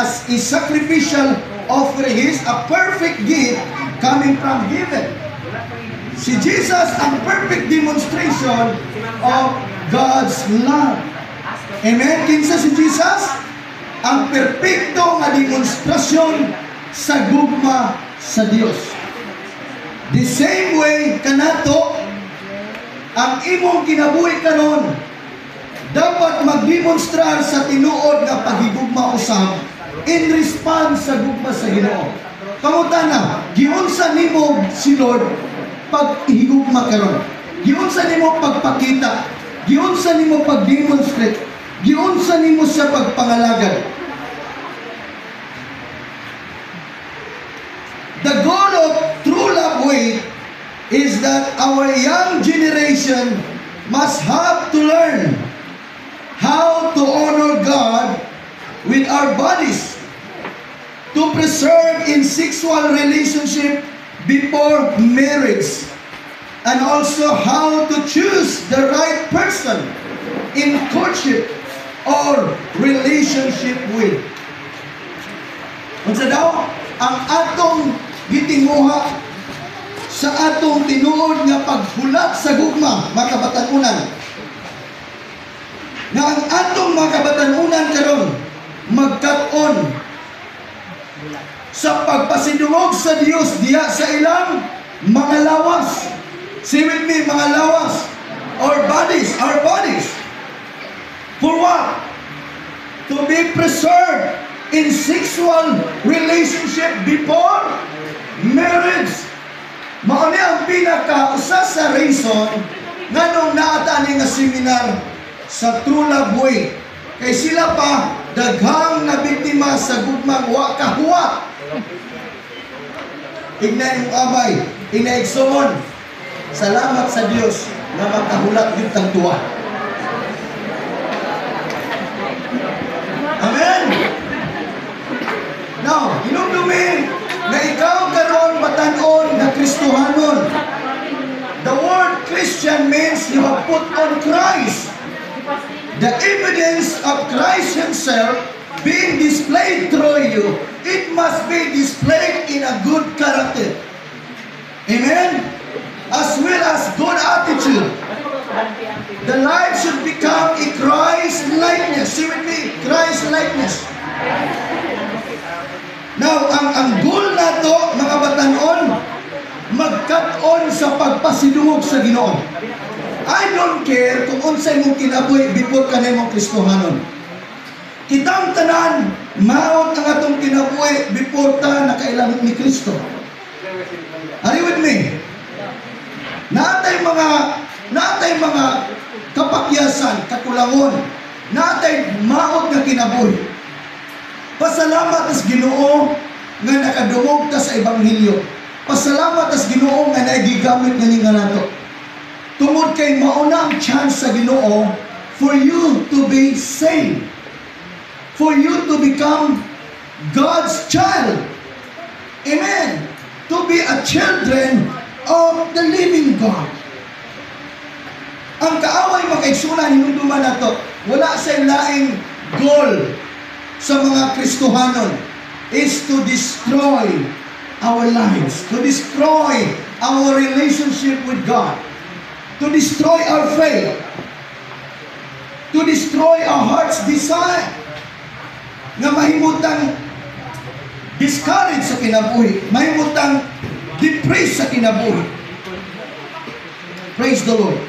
as a sacrificial offering. He is a perfect gift coming from heaven. Si Jesus ang perfect demonstration of God's love. Amen? Kinsa si Jesus? Ang perpekto nga demonstrasyon sa gugma sa Dios. The same way kanato, ang imong kinabuhi karon dapat magdemonstrar sa tinuod nga paghigugma usab in response sa gugma sa Ginoo. Pangutana, giunsa nimo si Lord paghigugma karon? Giunsa nimo pagpakita? Giunsa nimo pag-demonstrate? Giunsa nimo sa pagpangalagad? The goal of True Love Way is that our young generation must have to learn how to honor God with our bodies, to preserve in sexual relationship before marriage, and also how to choose the right person in courtship or relationship with. Unsa daw ang atong gitinguha sa atong tinuod nga paghulat sa gugma, mga kabatan-unan? Nga ang atong mga kabatan-unan karon magkat-on sa pagpasidungog sa Dios diha sa ilang mga lawas. Say with me, mga lawas or bodies, our bodies. For what? To be preserved in sexual relationship before marriage. Mao ni ang pinaka usa sa reason nganong naa ta ani nga seminar sa True Love Way. Kay sila pa daghang nabiktima sa gugmang wa kahuwat. Igna imong abay, igna igsuon. Salamat sa Dios nga makahulat gyud tang tuwa. Amen. Now, hinumdumi na ikaw karon batan-on na Kristohanon. The word Christian means you have put on Christ. The evidence of Christ Himself being displayed through you, it must be displayed in a good character. Amen? As well as good attitude. The life should become a Christ likeness. See with me, Christ likeness. Now, ang goal nato, mga batan-on, magkat-on sa pagpasidungog sa Ginoo. I don't care kung unsay mong kinabuhi before ka nahimong Kristohanon. Kitang tanan, maot ang atong kinabuhi before ta nakailang ni Kristo. Are you with me? Naatay mga kapakyasan, kakulangon, naatay maot nga kinabuhi. Pasalamat tas Ginoo nga nakadungog ta sa ebanghelyo. Pasalamat tas Ginoo nga nagigamit nga nga nato. Tungod kay mauna ang chance sa Ginoo for you to be saved. For you to become God's child. Amen. To be a children of the living God. Ang kaaway, mga kaigsunan, hinumduman nato, wala sa laing goal sa mga Kristohanon is to destroy our lives, to destroy our relationship with God, to destroy our faith, to destroy our heart's desire, nga mahimutang discouraged sa kinabuhi, mahimutang depressed sa kinabuhi. Praise the Lord.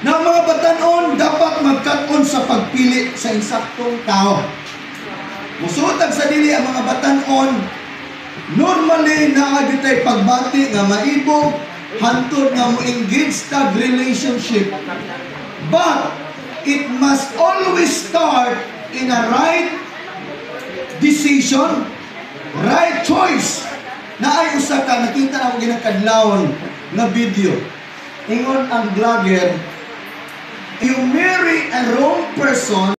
Na mga batanon dapat magkat-on sa pagpili sa insaktong tao. Musultag sa dili ang mga batanon, normally naa gyud tay pagbati nga maibog hantod nga mo engage tag relationship. But it must always start in a right decision, right choice. Naay usa ka nakita na ako ginakadlawon nga video. Ingon ang vlogger, you marry a wrong person.